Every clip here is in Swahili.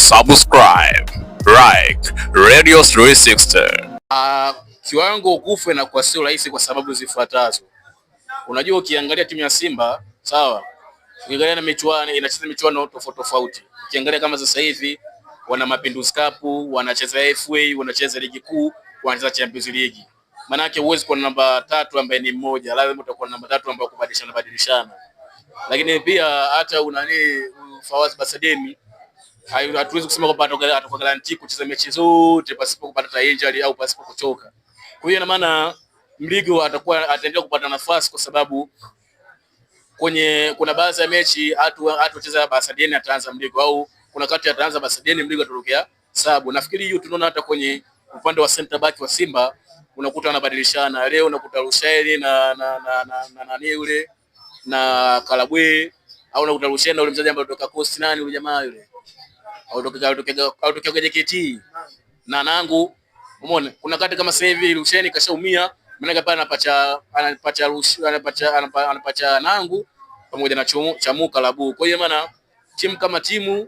Subscribe, like Radio 360. Kiwango ukufe na kwa sio rahisi kwa sababu zifuatazo. Unajua, ukiangalia timu ya Simba sawa, ukiangalia na michuano inacheza michuano tofauti tofauti. Ukiangalia kama sasa hivi wana Mapinduzi Cup, wanacheza FA, wanacheza ligi kuu, wanacheza Champions League. Maana yake huwezi kuwa na namba tatu ambaye ni mmoja, lazima utakuwa na namba tatu ambayo kubadilishana badilishana. Lakini pia hata unani Fawaz Basademi hatuwezi kusema kwamba atakuwa guarantee kucheza mechi zote pasipo kupata injury au pasipo kuchoka. Kwa hiyo ina maana Mligo atakuwa ataendelea kupata nafasi kwa sababu kwenye kuna baadhi ya mechi hatucheza Basadieni ataanza Mligo au kuna kati ataanza Basadieni Mligo atatokea sabu. Nafikiri hiyo tunaona hata kwenye upande wa center back wa Simba unakuta wanabadilishana. Leo unakuta Rushaili na na na na na nani yule na Karabwe au unakuta Rushaili na yule mchezaji ambaye kutoka Coast, nani yule jamaa yule au kutoka JKT na nangu. Umeona kuna kati kama sasa hivi Rusheni kashaumia, maana pale anapacha anapacha anapacha anapacha nangu pamoja na Chamuka Labu. Kwa hiyo maana timu kama timu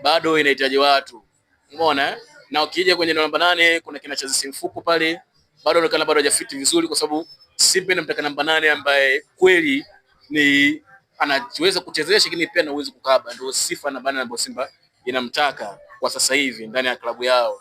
bado inahitaji watu. Umeona eh? Na ukija kwenye namba 8 kuna kina Chazi Mfuko pale bado anaonekana bado hajafiti vizuri, kwa sababu Simba inamtaka namba 8 ambaye kweli ni anaweza kuchezesha, lakini pia ana uwezo kukaba. Ndio sifa namba 8 ambayo Simba inamtaka kwa sasa hivi ndani ya klabu yao.